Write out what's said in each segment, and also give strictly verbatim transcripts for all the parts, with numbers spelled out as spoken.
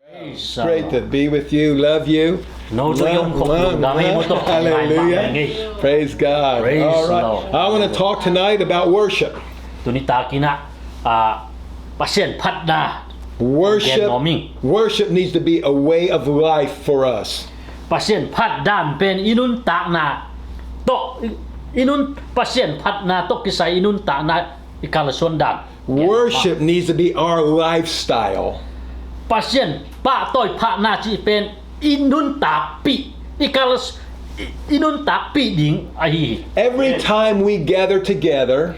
It's great to be with you. Love you. No, to yom kong lungdam ei, mo to. Hallelujah. Praise God. Praise the Lord. All right. I want to talk tonight about worship. Tuni takin ah, ah, Pasian phatna. Worship, worship needs to be a way of life for us. Pasian phatdan pen i nuntakna tawh, i, i nun, Pasian phatna tawh kisai i nuntakna i kalsuan dan. Worship needs to be our lifestyle. Pasian pahtawi phatna cih pen i nuntakpih, i kal, i, i nuntakpih ding ahi hi. Every time we gather together,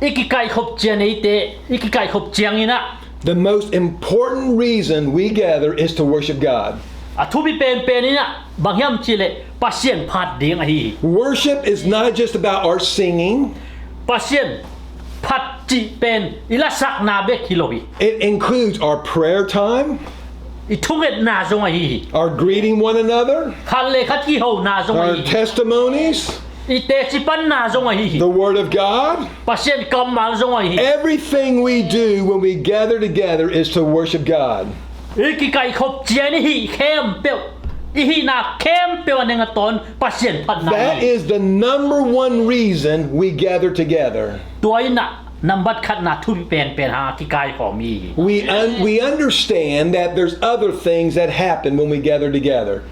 i kikaikhop ciang eite, i kikaikhop ciangin ah, the most important reason we gather is to worship God. A thupi penpen in ah bang hiam cih leh Pasian phat ding ahi hi. Worship is not just about our singing. Pasian phat cih pen i lasakna bek hi lo hi. It includes our prayer time, i thungetna zong ahi hi. Our greeting one another, khat le khat kihona zong ahi hi. Our testimonies, i teci panna zong ahi hi. The Word of God. Pasian kammal zong ahi hi. Everything we do when we gather together is to worship God. I kikaikhop ciang i hih khempeuh, i hihna khempeuh a neng a tawn Pasian phatna hi. That is the number one reason we gather together. Tua in ah nambat khatna thupi penpen hang a kikaikhawm hi. We un-, we understand that there's other things that happen when we gather together.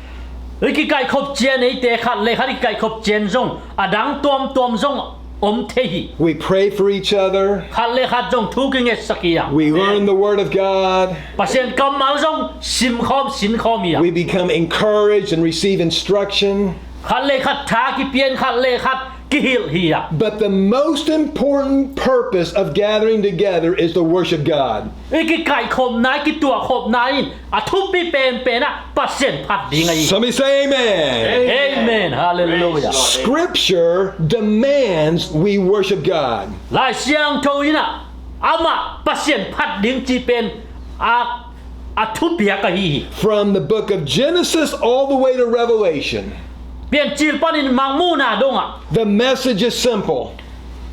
I kikaikhop ciang eite khat le khat i kikaikhop ciang zong a dang tuamtuam zong om thei hi. We pray for each other. Khat le khat zong thu kingetsak hi a. We learn the Word of God. Pasian kammal zong simkhawm sinkhawm hi a. We become encouraged and receive instruction. Khat le khat tha kipia in, khat le khat kihilh hi a. But the most important purpose of gathering together is to worship God. I kikaikhopna, i kituahkhopna in a thupi penpen ah Pasian phat ding ahi hi. Somebody say amen. Amen. Hallelujah. Scripture demands we worship God. Lai Siangtho in ah amah Pasian phat ding cih pen a, a thupiak ahi hi. From the book of Genesis all the way to Revelation, Piancil panin Mangmuhna dong ah, the message is simple.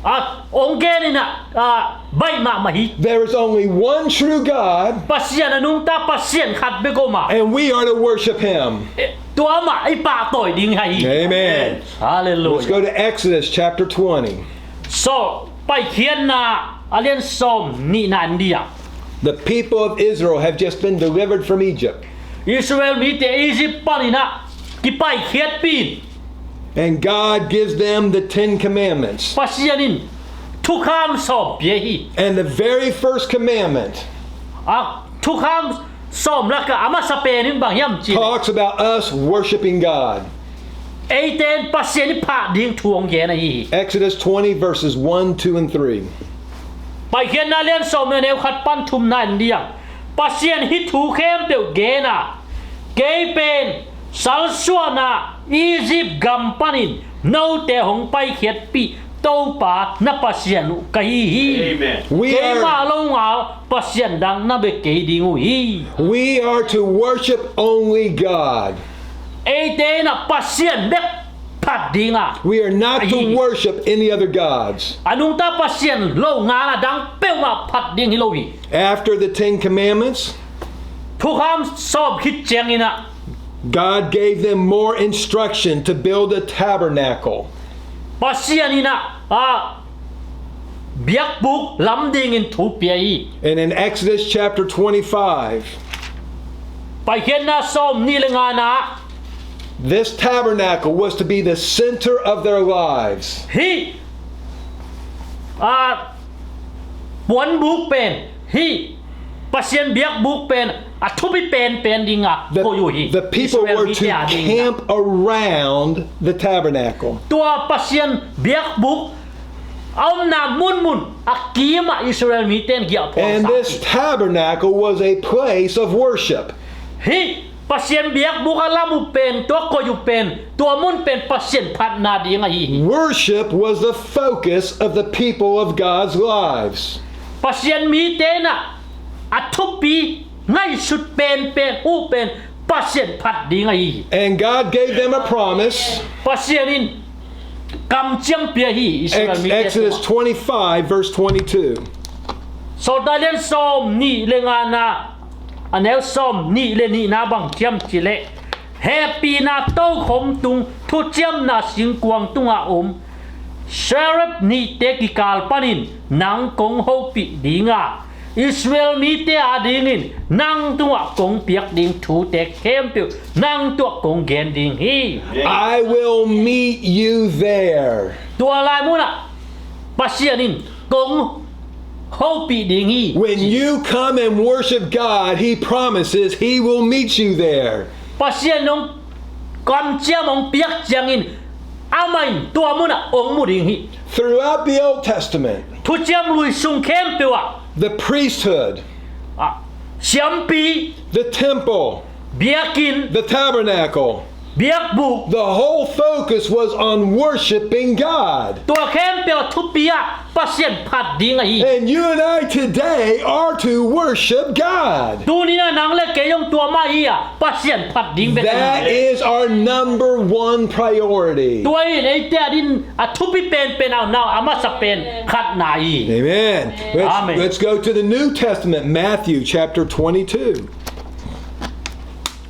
A, hong gen in ah, a, baih mahmah hi. There is only one true God. Pasian a nungta Pasian khat bek om a. And we are to worship him. E, tua amah i pahtawi ding ahi hi. Amen. Hallelujah. Let's go to Exodus chapter twenty. So, Paikhiatna a lian sawm nihna in dih ah. The people of Israel have just been delivered from Egypt. Israel mite Egypt panin ah kipaikhiatpih in. And God gives them the Ten Commandments. Pasian in thukham sawm pia hi. And the very first commandment, a, thukham sawm lakah a masa pen in bang hiam cih leh, talks about us worshiping God. Eite in Pasian i phat ding thu hong gen ahi hi. Exodus twenty, verses one, two, and three. Paikhiatna lian sawm neu khat pan thumna in dih ah. Pasian hih thu khempeuh gen a, kei pen salsuahna Egypt gam panin note hong paikhiatpih Topa na Pasian uh ka hi hi. Amen. We are, keimah longal Pasian dang na bia kei ding uh hi. We are to worship only God. Eite in ah Pasian bek phat ding a. We are not to worship any other gods. A nungta Pasian longal a dang peuhmah phat ding hi lo hi. After the Ten Commandments, thukham sawm khit ciangin ah, God gave them more instruction to build a tabernacle. Pasian in ah, a, biakbuk lam dingin thu pia hi. And in Exodus chapter twenty-five, Paikhiatna sawm nih le ngana, this tabernacle was to be the center of their lives. Hih, a, puanbuk pen, hih Pasian biakbuk pen a thupi penpen ding a koih uh hi. The people were to camp around the tabernacle. Tua Pasian biakbuk a omna munmun a kim ah Israel mite in giahphuang sa hi. And this tabernacle was a place of worship. Hih Pasian biakbuk a lam uh pen, tua koih uh pen, tua mun pen Pasian phatna ding ahi hi. Worship was the focus of the people of God's lives. Pasian mite in ah a thupi ngaihsut penpen uh pen Pasian phat ding ahi hi. And God gave them a promise. Pasian in kamciam pia hi Israel mite tungah. Exodus twenty-five, verse twenty-two. Sawltak lian sawm nih le ngana, A neu sawm nih le nihna bang hiam cih leh, hehpihna tokhom tung thuciamna singkuang tungah om seraph nihte kikal panin nang kong hopih ding a, Israel mite adingin nang tungah kong piak ding thute khempeuh nang tungah kong gen ding hi. I will meet you there. Tua lai munah Pasian in kong hopih ding hi. When you come and worship God, He promises He will meet you there. Pasian hong kamciam, hong piak ciangin amah in tua munah hong mu ding hi. Throughout the Old Testament, Thuciam Lui sung khempeuh ah, the priesthood, ah, siampi, the temple, biakinn, the tabernacle, biakbuk, the whole focus was on worshiping God. Tua khempeuh thupi ah Pasian phat ding ahi. And you and I today are to worship God. Tuni-in ah nang le kei zong tua mah hi a, Pasian phat ding bek ahi. That is our number one priority. Tua in eite adingin a thupi penpen a, nau a masa pen khatna hi. Amen. Let's, Amen. Let's go to the New Testament, Matthew chapter twenty-two.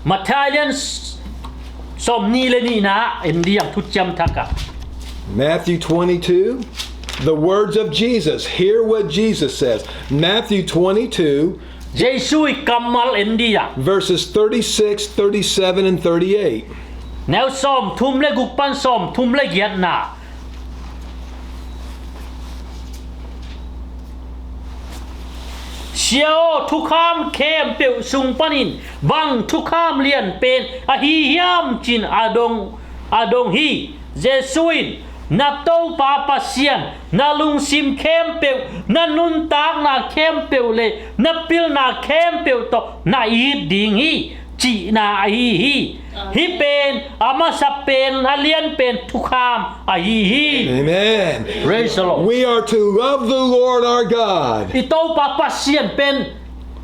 Matthai lian sawm nih le nihna en dih hang, Thuciam Thak ah. Matthew twenty-two, the words of Jesus. Hear what Jesus says. Matthew twenty-two, Jesu i kammal en dih hang. Verses thirty-six, thirty-seven, and thirty-eight. Neu sawm thum le guk pan sawm thum le giatna. Sia aw, thukham khempeuh sung panin bang thukham lian pen ahi hiam ci-in a dong, a dong hi. Jesu in, na Topa Pasian na lungsim khempeuh, na nuntakna khempeuh le na pilna khempeuh tawh na it ding hi, cihna ahi hi. Hih pen a masa pen, a lian pen thukham ahi hi. Amen. Praise the Lord. We are to love the Lord our God. I Topa Pasian pen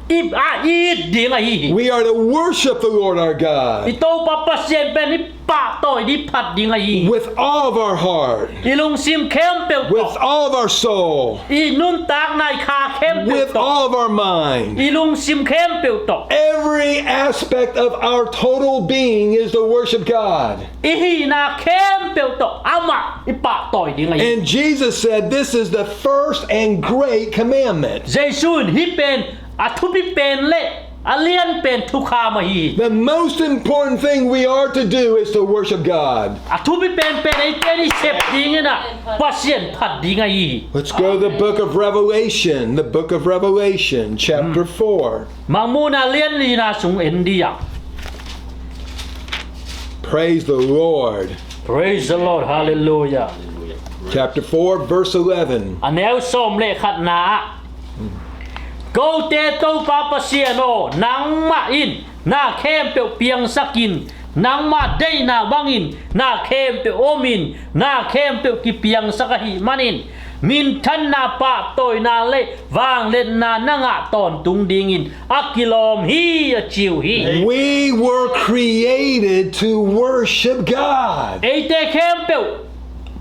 i, a, i it ding ahi hi. We are to worship the Lord our God. I Topa Pasian pen i pahtawi ding, phat ding ahi hi. With all of our heart. I lungsim khempeuh tawh. With all of our soul. I nuntakna, i kha khempeuh tawh. With all of our mind. I lungsim khempeuh tawh. Every aspect of our total being is to worship God. I hihna khempeuh tawh amah i pahtawi ding ahi hi. And Jesus said, "This is the first and great commandment." Jesu in hih pen a thupi pen le a lian pen thukham ahi hi. The most important thing we are to do is to worship God. A thupi penpen eite in i sep dingin ah Pasian phat ding ahi hi. Let's go to the book of Revelation, the book of Revelation, chapter four. Mangmuhna lian lina sung en dih hang. Praise the Lord. Praise the Lord. Hallelujah. Chapter four, verse eleven. A neu sawm le khatna ah, kote Topa Pasian aw, nangmah in na khempeuh piangsak in, nangmah deihna bangin na khempeuh om in, na khempeuh kipiangsak ahih manin minthanna, pahtawina le vangliatna na ngah tawntung dingin a kilawm hi, a ci uh hi. We were created to worship God. Eite khempeuh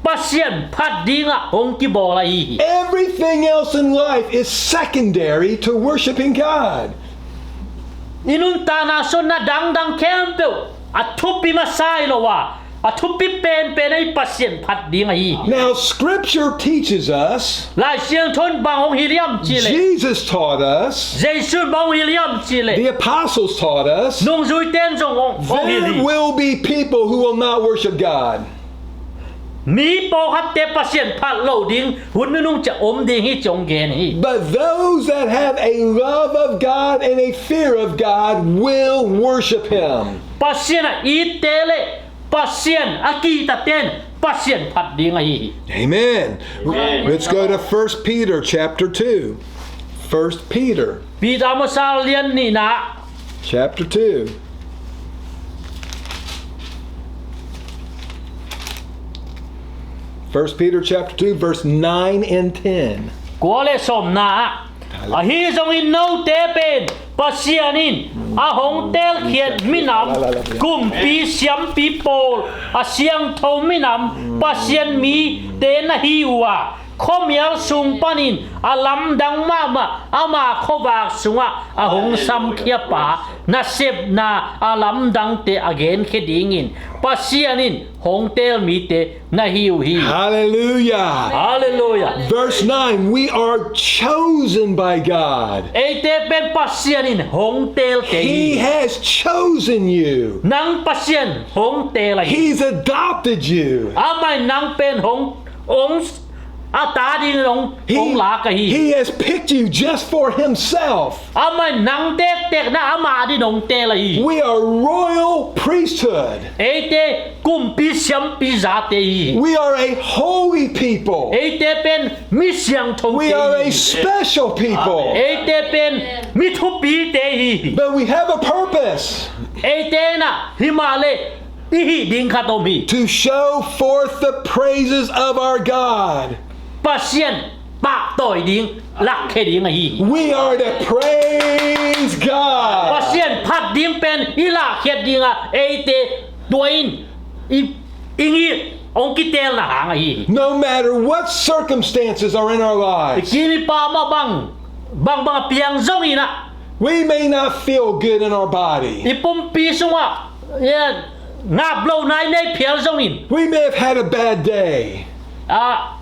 Pasian phat dingah hong kibawl ahi hi. Everything else in life is secondary to worshiping God. I nuntakna sung na dangdang khempeuh a thupi masa hi lo a, a thupi penpen ahi Pasian phat ding ahi hi. Now, Scripture teaches us, Lai Siangtho in bang hong hilh hiam cih leh, Jesus taught us, Jesu in bang hong hilh hiam cih leh, the apostles taught us, nungzuite in zong hong, hong hilh hi. There will be people who will not worship God. Mi pawlkhatte Pasian phat lo ding hun nunung ciang om ding hi, ci hong gen hi. But those that have a love of God and a fear of God will worship Him. Pasian a itte le Pasian a kihtate in Pasian phat ding ahi hi. Amen. Amen. Let's go to First Peter chapter two. First Peter. Peter masa lian nihna. Chapter two. First Peter chapter two, verse nine and ten. Kua le sawmna ah, ahi zongin note pen Pasian in a hong teelkhiat minam, kumpi, siampi pawl, a siangtho minam, Pasian mite na hi uh a, Khuamial sung panin a lamdang mahmah ama khuavak sungah a hong samkhiapa nasepna a lamdangte a genkhia dingin Pasian in hong teel mite na hi uh hi. Hallelujah. Hallelujah. Verse nine, we are chosen by God. Eite pen Pasian in hong teelte hi. He has chosen you. Nang Pasian hong teel ahi. He's adopted you. Amah in nang pen hong, hong a ta dingin hong, He, hong lak ahi. He has picked you just for himself. Amah in nang tektek na amah adin hong teel ahi. We are royal priesthood. Eite kumpi siampi zate hi. We are a holy people. Eite pen mi siangtho. We are a special people. Eite pen mi thupite hi. But we have a purpose. Eite na himahleh i hih ding khat om hi. To show forth the praises of our God. Pasian pahtawi ding, lakkhia ding ahi. We are the praise God. Pasian phat ding pen i lakkhiat dinga eite tua in i, i ngih hong kiteelna hang ahi. No matter what circumstances are in our lives, i kim i pam ah bang, bang, bang a piang zongin ah, we may not feel good in our body. I pumpi sungah, yeah, ngap lo nai nei phial zongin. We may have had a bad day. Ah,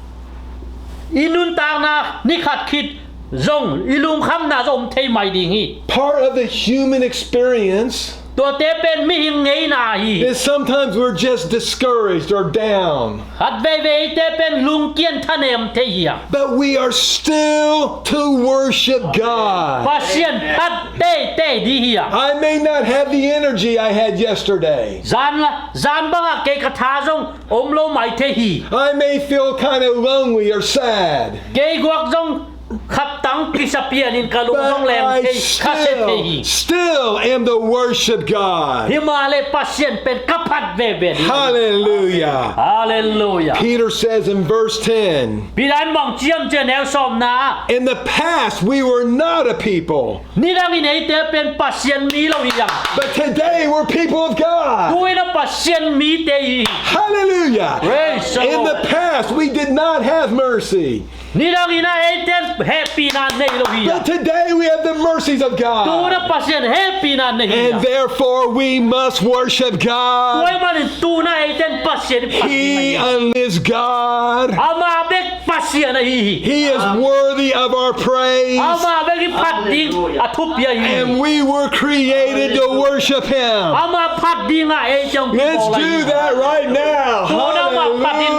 i nuntakna ni khat khit zong i lungkhamna zong om thei mai ding hi. Part of the human experience Tuate pen mihing ngeina ahi hi. Is sometimes we're just discouraged or down. Khat veivei eite pen lungkian thanem thei hi a. But we are still to worship God. Pasian phat teitei ding hi a. I may not have the energy I had yesterday. Zan, zan bangah kei ka tha zong om lo mai thei hi. I may feel kind of lonely or sad. Kei guak zong khattang kisa pianin ka lung zong leng thei, ka se thei hi. But I still, still am the worship God. Himahleh Pasian pen ka phat veve ding. Hallelujah. Hallelujah. Peter says in verse ten, Peter in bang ci hiam cih leh neu sawmna ah, in the past we were not a people. Nidangin eite pen Pasian mi lo hi hang. But today we're people of God. Tu-in ah Pasian mite hi. Hallelujah. Praise the Lord. In the past we did not have mercy. Nidangin ah eite hehpihna nei lo hi hang. But today we have the mercies of God. Tu-in ah Pasian hehpihna nei hi hang. And therefore we must worship God. Tua ahih manin tu-in ah eite in Pasian i phat ding ahi. He alone is God. Amah bek Pasian ahi hi. He is worthy of our praise. Amah bek i phat ding a thupi ahi hi. And we were created to worship Him. Amah phat dingah eite hong kipawl ahi hi. Let's do that right now. Tu-in ah amah phat in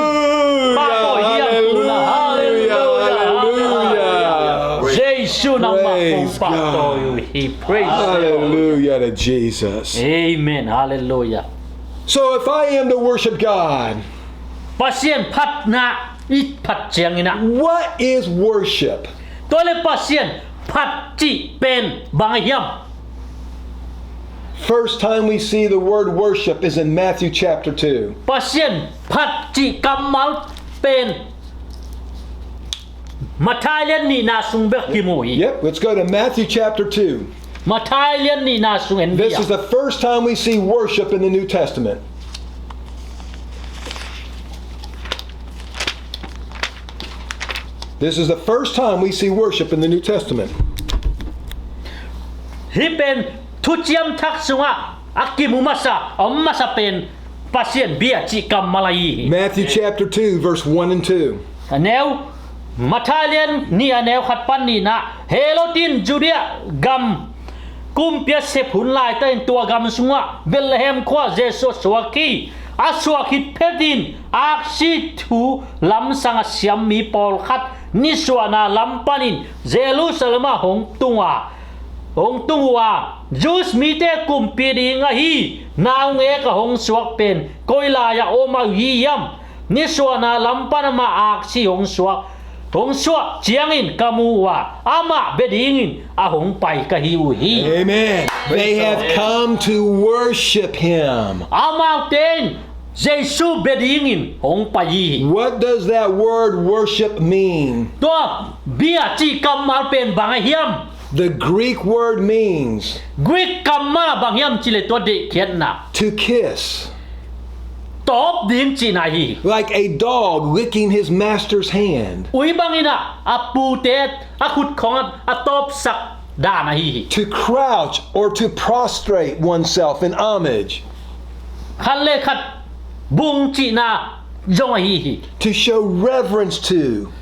pahtawi hi hang tu-in ah. Hallelujah. Hallelujah. Hallelujah. Jesu nangmah kong pahtawi uh hi. Praise the Lord. Hallelujah to Jesus. Amen. Hallelujah. So if I am to worship God, Pasian phatna i phat ciangin ah, what is worship? Tua leh Pasian phat cih pen bang ahi hiam? First time we see the word worship is in Matthew chapter two. Pasian phat cih kammal pen Matthai lian nihna sung bek kimu hi. Yep, let's go to Matthew chapter two. Matthai lian nihna sung en. This is the first time we see worship in the New Testament. This is the first time we see worship in the New Testament. Hih pen Thuciam Thak sungah a kimu masa, a om masa pen Pasian bia cih kammal ahi hi. Matthew chapter two, verse one and two. A neu, Matthai lian nih a neu khat pan nihna, Herod in Judea gam kumpi a sep hun laitakin tua gam sungah Bethlehem khua Jesu a suak hi. A suak khit phetin aksi thu lamsang a siam mi pawlkhat nisuahna lam panin Jerusalem ah hong tung a, hong tung uh a, Jews mite kumpi ding ahi naungek a hong suak pen koi lai-ah om ahi hiam? Nisuahna lam pan amah aksi hong suak, hong suah ciangin ka mu uh a, amah bia dingin a hong pai ka hi uh hi. Amen. They have come to worship Him. Amaute in Jesu bia dingin hong pai hi. What does that word worship mean? Tua bia cih kammal pen bang ahi hiam? The Greek word means, Greek kammal ah bang hiam cih leh tua deihkhiatna, to kiss. tawp ding cihna hi hi. Like a dog licking his master's hand. Ui bangin ah a pute a khut khawng a tawpsak dan ahi hi. To crouch or to prostrate oneself in homage. Khat le khat bung cihna zong ahi hi. To show reverence to.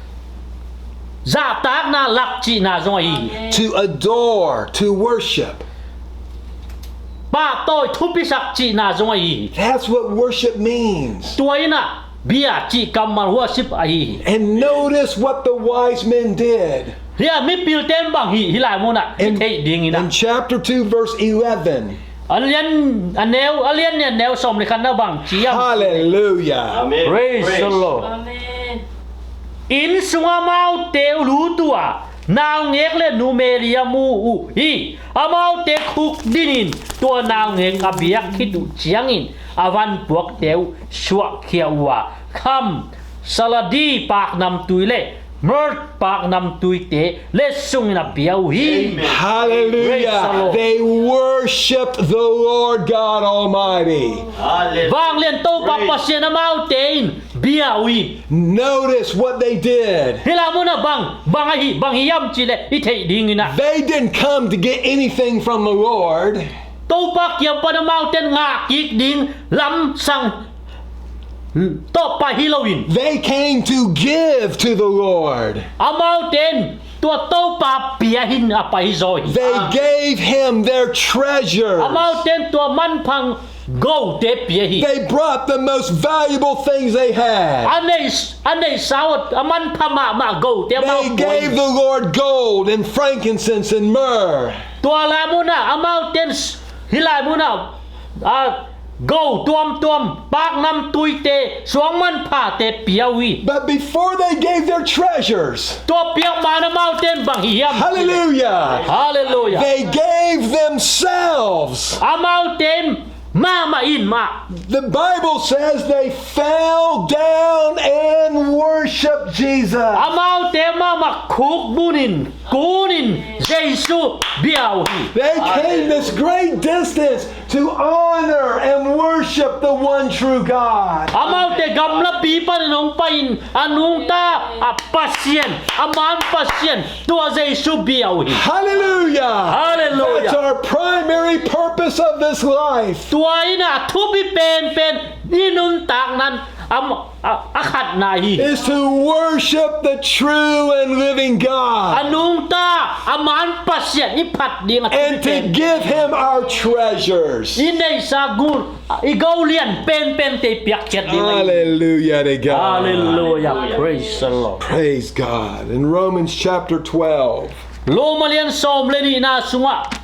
Zahtakna lak cihna zong ahi hi. To adore, to worship. Pahtawi thupisak cihna zong ahi hi. That's what worship means. Tua in ah bia cih kammal worship ahi hi. And notice what the wise men did. Hia mipilte in bang hi, hih lai munah i theih dingin ah. In chapter two, verse eleven. A lian a neu, a lian nih a neu sawm le khatna bang ci hiam? Hallelujah. Amen. Praise the Lord. Amen. Inn sungah amaute uh lut uh a, naungek le numei li a mu uh hi. Amaute khukdin in tua naungek a biak khit uh ciangin a vanpuakte uh suahkhia uh a, kham, sardi paknamtui le myrrh paknamtuite letsongin a pia uh hi. Amen. Hallelujah. Praise the Lord. They worship the Lord God Almighty. Hallelujah. Vanglian Topa Pasian amaute in bia uh hi. Notice what they did. Hih lai munah bang, bang ahi, bang hiam cih leh i theih dingin ah. They didn't come to get anything from the Lord. Topa kiang pan amaute in ngah kik ding lamsang tawh pai hi loin. They came to give to the Lord. Amaute in tua Topa pia in a pai zaw hi. They gave him their treasures. Amaute in tua manpha gote pia hi. They brought the most valuable things they had. A nei, a neisa uh a manpha mahmah gote amau pia hi. They gave the Lord gold and frankincense and myrrh. Tua lai munah amaute in hih lai munah a, go tuamtuam, paknamtuite, suangmanphate pia uh hi. But before they gave their treasures, tua piak ma-in amaute in bang hi hiam? Hallelujah. Hallelujah. They gave themselves. Amaute in mahmah in mah. The Bible says they fell down and worshiped Jesus. Amaute mahmah khukbun in, kun in Jesu bia uh hi. They came this great distance to honor and worship the one true God. Amaute gamlapi panin hong pai-in a nungta a Pasian, a man Pasian, tua Jesu bia uh hi. Hallelujah. Hallelujah. That's our primary purpose of this life. Tua in a thupi penpen i nuntakna in a, a, a khatna hi. Is to worship the true and living God. A nungta a man Pasian i phat ding a thupi pen. And to give him our treasures. I neisa gun, i go lian penpente i piakkhiat ding ahi. Hallelujah to God. Hallelujah. Praise the Lord. Praise God. In Romans chapter twelve, Roma lian sawm le nihna sungah,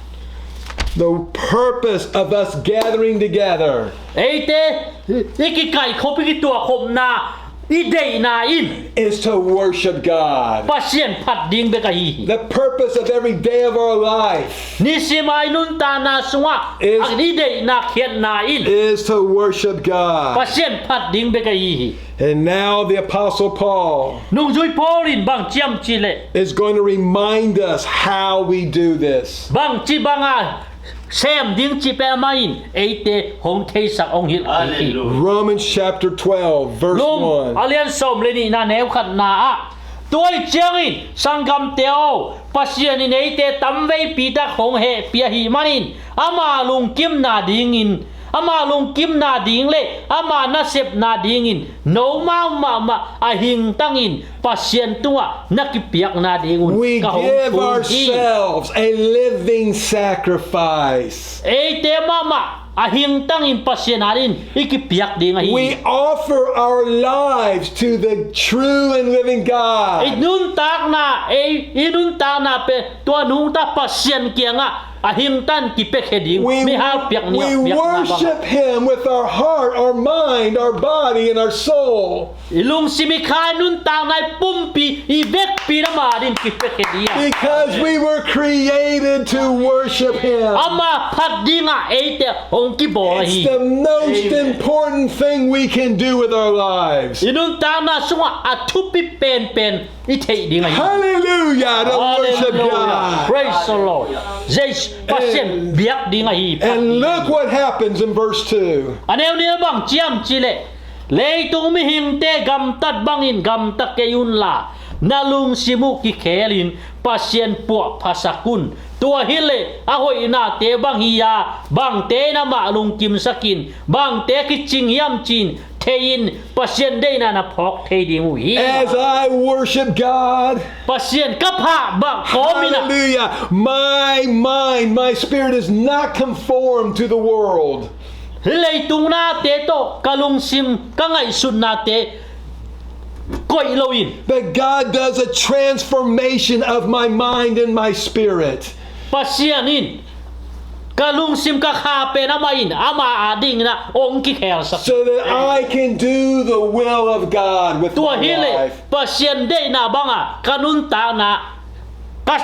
the purpose of us gathering together, eite i kikaihkhop, i kituahkhopna, i deihna in, is to worship God. Pasian phat ding bek ahi hi. The purpose of every day of our life, nisim a i nuntakna sungah, is, i deihna khiatna in, is to worship God. Pasian phat ding bek ahi hi. And now the Apostle Paul, nungzui Paul in bang ci hiam cih leh, is going to remind us how we do this. Bangci banga sem ding cih pen amah in eite hong theisak, hong hilh hi. Hallelujah. Romans chapter twelve, verse one. Rom a lian sawm le nihna neu khatna ah, tua ahih ciangin sanggamte aw, Pasian in eite tamveipi tak hong hehpih ahih manin, ama lungkimna dingin, ama lungkimna ding le ama nasepna dingin nomau mahmah a hingtangin Pasian tungah na kipiakna dingun ka hong thum hi. We give ourselves a living sacrifice. Eite mahmah a hingtangin Pasian adingin i kipiak ding ahi. We offer our lives to the true and living God. I nuntakna, ei, i nuntakna pen tua nungta Pasian kiangah a hingtan kipiakhia ding, we, mihal piak, we niak piak, worship him with our heart, our mind, our body, and our soul. I lungsim, i kha, i nuntakna, i pumpi, i vekpi in ama adingin kipiakhia ding. Because we were created to worship him. Ama phat dingah eite hong kibawl ahi. It's the most important thing we can do with our lives. I nuntakna sungah a thupi penpen i theih ding ahi. Hallelujah, to worship God. Hallelujah. Praise the Lord. Jesu, Pasian biak ding ahi. And look what happens in verse two. A neu nih bang ci hiam cih leh, leitung mihingte gamtat bangin gamta kei unla, na lungsim uh kikhelin Pasian puahphasak un. Tua hileh a hoihnate bang hi-a, bangte in amah lungkimsakin, bangte kicing hiam ci-in thei-in Pasian deihna na phawk thei ding uh hi. As I worship God, Pasian ka phah bang kawmin ah, hallelujah, my mind, my spirit is not conformed to the world. Hih leitung nate tawh ka lungsim, ka ngaihsutnate koih loin. But God does a transformation of my mind and my spirit. Pasian in ka lungsim ka kha pen amah in, amah adingin ah hong kikhelsak. So that I can do the will of God with my life. Tua hileh Pasian deihna banga ka nuntakna, ka,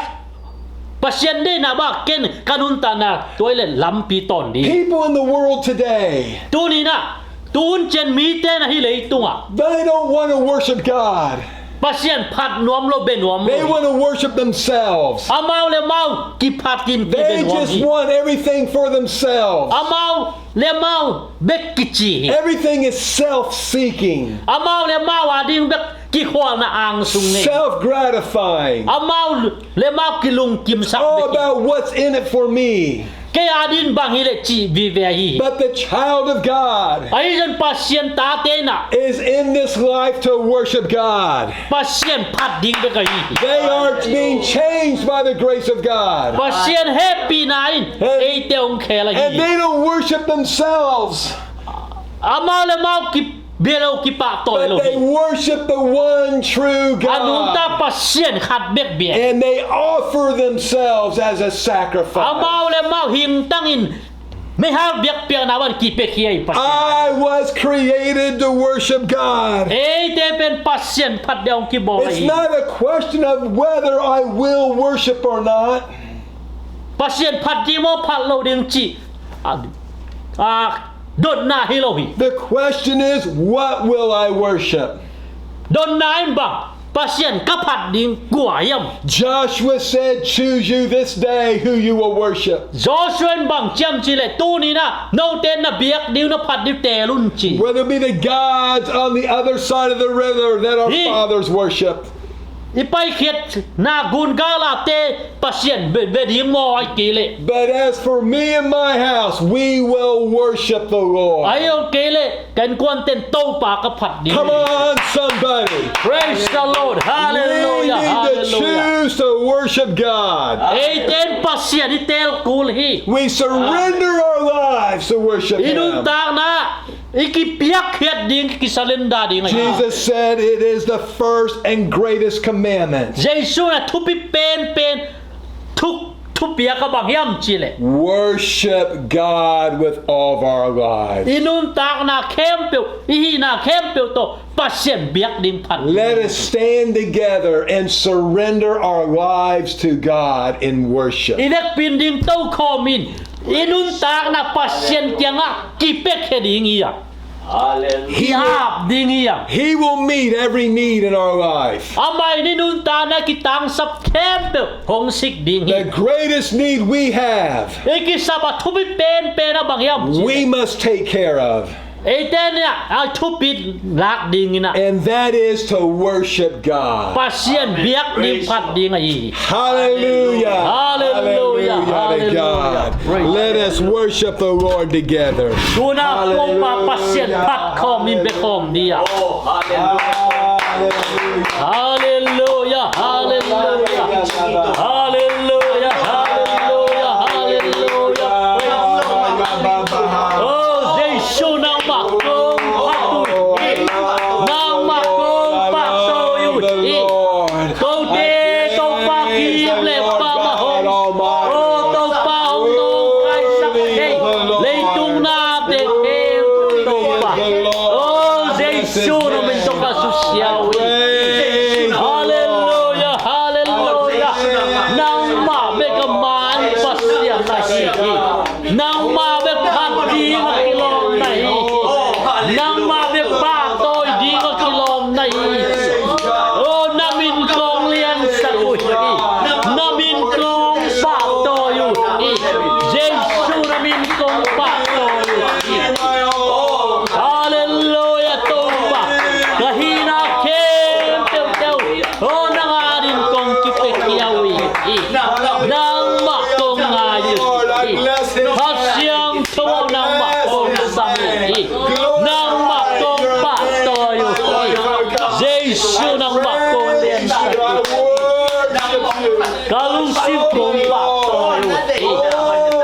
Pasian deihna banga ken ka nuntakna tua hileh lampi tawn ding. People in the world today, tuni-in ah, tu hun ciang mite na hih leitungah, they don't want to worship God. Pasian phat nuam lo, bia nuam lo. They want to worship themselves. Amau le amau kiphatin kibia nuam hi. They just want everything for themselves. Amau le amau bek kici hi. Everything is self-seeking. Amau le amau ading bek kikhualna angsung ngei. Self-gratifying. Amau le amau kilungkimsak bek hi. All about what's in it for me. Kei ading bang hileh cih vive ahi hi. But the child of God, ahi zong Pasian tate in ah, is in this life to worship God. Pasian phat ding bek ahi hi. They are being changed by the grace of God. Pasian hehpihna in eite hong khel ahi hi. And they don't worship themselves. Amau le amau kibia lo, kipahtawi lo hi. But they worship the one true God. A nungta Pasian khat bek bia. And they offer themselves as a sacrifice. Amau le amau hingtangin meihal biakpiakna bang kipia hi Pasian. I was created to worship God. Eite pen Pasian phat ding hong kibawl ahi hi. It's not a question of whether I will worship or not. Pasian phat ding maw, phat lo ding cih a, a, dotna hi lo hi. The question is, what will I worship? Dotna in bang, Pasian ka phat ding kua hiam? Joshua said, "Choose you this day who you will worship." Joshua in bang ci hiam cih leh, tuni-in ah note na biak ding uh, na phat ding uh teel un ci. Whether it be the gods on the other side of the river that our fathers worship. I paikhiatna gun galate pasian bia, bia ding maw, ahih kei leh. But as for me and my house, we will worship the Lord. Ahih kei leh, ka innkuante'n Topa ka phat ding. Come on, somebody. Praise the Lord. Hallelujah. We need to choose to worship God. Eite'n Pasian i teel kul hi. We surrender our lives to worship Him. I nuntakna i kipiakkhiat ding, kisurrender ding ahi. Jesus said, "It is the first and greatest commandment." Jesu in a thupi penpen thu, thupiak a bang hiam cih leh, worship God with all of our lives. I nuntakna khempeuh, i hihna khempeuh tawh Pasian biak ding phat. Let us stand together and surrender our lives to God in worship. I vekpi-in ding tokhawm in, i nuntakna Pasian kiangah kipiakkhiat ding hi a. Hallelujah. Ki-ap ding hi a. He will meet every need in our life. Amah in i nuntakna kitangsap khempeuh hong sik ding hi. The greatest need we have, i kisap a thupi penpen a bang hiam cih leh, we must take care of. Eite'n a thupi lak ding in a. And that is to worship God. Pasian biak ding phat ding ahi hi. Hallelujah. Hallelujah. Hallelujah to God. Hallelujah. Praise God. Let us worship the Lord together. Tu-in a Topa Pasian phat khawm in, bia khawm ni a. Hallelujah. Hallelujah. Hallelujah. Hallelujah. Hallelujah. Hallelujah. Praise God. Oh, Jesu, nangmah kong phat uh hi. Nangmah kong pahtawi uh hi. Kote Topa kim le pam a hong. Oh, Topa hong nawngkaisak thei leitung nate khempeuh Topa. Oh, Jesu, na min tawh ka susia uh hi. Hallelujah, hallelujah. Nangmah bek a man Pasian na hi hi. Nangmah bek phat ding a kilawm na hi hi. Nangmah bek pahtawi ding a kilawm na hi hi. Oh, na min kong liansak uh hi. Na min kong pahtawi uh hi. Nangmah kong pahtawi uh hi. Jesu nangmah kong liansak hi. Ka lungsim kong pahtawi uh hi.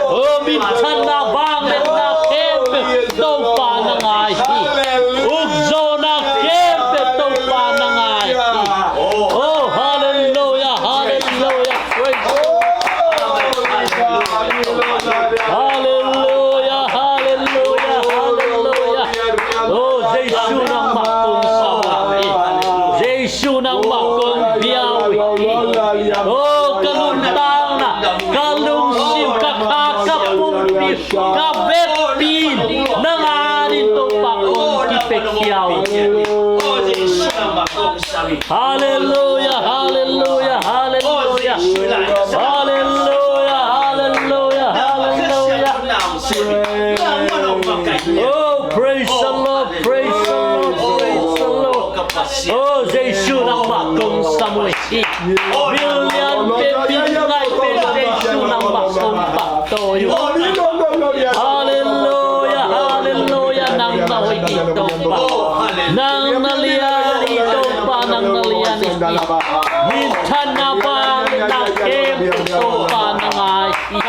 O minthanna vangliatna khempeuh Topa na ngai hi. Ukzawhna khempeuh Topa na ngai hi. O halleluia, halleluia. Praise the Lord. Halleluia, halleluia, halleluia. O Jesu nangmah kong sam uh hi. Jesu nangmah kong bia uh hi. O ka nuntakna, ka lungsim, ka kha, ka pumpi, ka vekpi nang adingin Topa kong kipia uh hi. Halleluia, halleluia, halleluia. Halleluia, halleluia, halleluia. Oh, praise the Lord, praise the Lord, praise the Lord. Oh, Jesu nangmah kong sam uh hi. Million pe, million pe, Jesu nangmah kong pahtawi uh hi. Halleluia, halleluia, nang na hoih hi Topa. Nang na lian hi Topa, nang na lian hi. Minthanna vangliatna khempeuh Topa na ngai hi.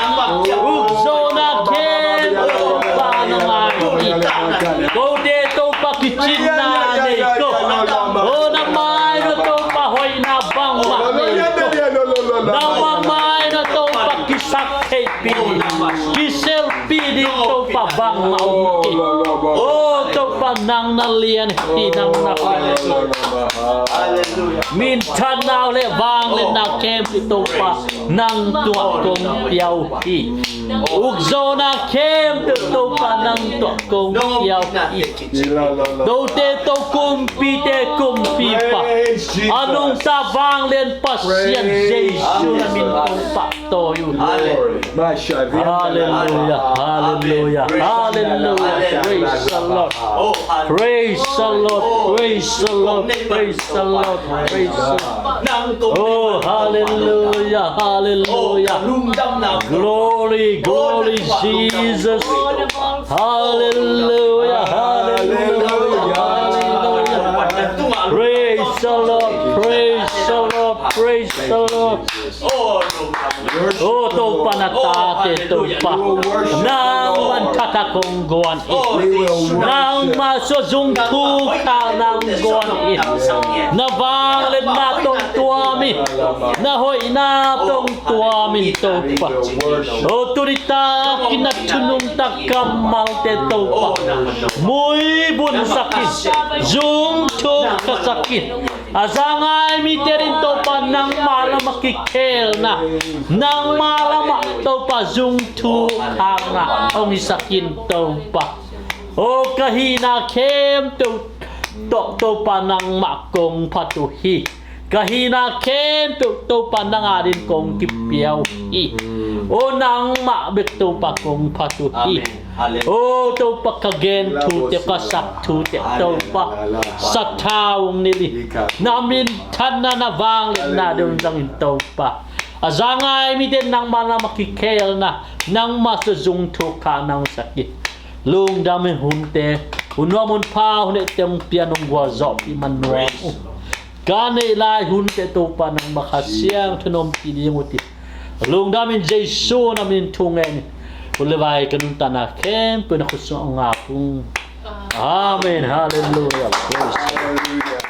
Ukzawhna khempeuh Topa na ngai hi. Kote Topa kicinna nei ko. O na mai-ah Topa hoihna bangmah nei ko. Nangmah mai-ah Topa kisaktheihpih ding, kiselpih ding Topa bangmah om kei. O Topa nang na lian hi, nang na hoih. Minthanna leh vangliatna khempeuh Topa nang tungah kong pia uh hi. Ukzawhna khempeuh Topa nang tungah kong pia uh hi. Tote to, kumpite kumpipa, a nungta vanglian Pasian Jesu na min kong pahtawi uh hi. Halleluia, halleluia, halleluia. Praise the Lord. Praise the Lord, praise the Lord, praise the Lord, praise the Lord. Oh, halleluia, halleluia. Glory, glory, Jesus. Halleluia, halleluia, halleluia. Praise the Lord, praise the Lord, praise the Lord. Oh Topa, na tate Topa, nangman thatha kong guan hi. Nangmah sua zung thukha nang guan hi. Na vangliatna tawh tuam hi. Na hoihna tawh tuam hi Topa. Oh tuni takin na thu nungta kammalte Topa, muibunsak in, zung thukhasak in. A za ngai mite ading Topa nangmah lamah kikhelna, nangmah lamah Topa zung thukhakna hong hisak in Topa. Oh ka hihna khempeuh tawh Topa nangmah kong phat uh hi. Ka hihna khempeuh Topa nang adingin kong kipia uh hi. Oh nangmah bek Topa kong phat uh hi. Oh Topa, ka gen thute, ka sak thute Topa, sathau hong nilh in. Na minthanna, na vangliatna dong zangin Topa, a za ngai mite nangmah lamah kikhelna, nangmah sua zung thukha nang sak in. Lungdam in hunte, hun nuam hun pha, hun neihte hong pian, hong gualzawhpih man nuam uh. Ka neih lai hunte Topa nangmah Kha Siangtho in ompih ding uh hi. Lungdam in Jesu na min thu ngen in. Hun le vai ka nuntakna khempeuh na khut sungah hong ap ung. Amen. Halleluia. Praise.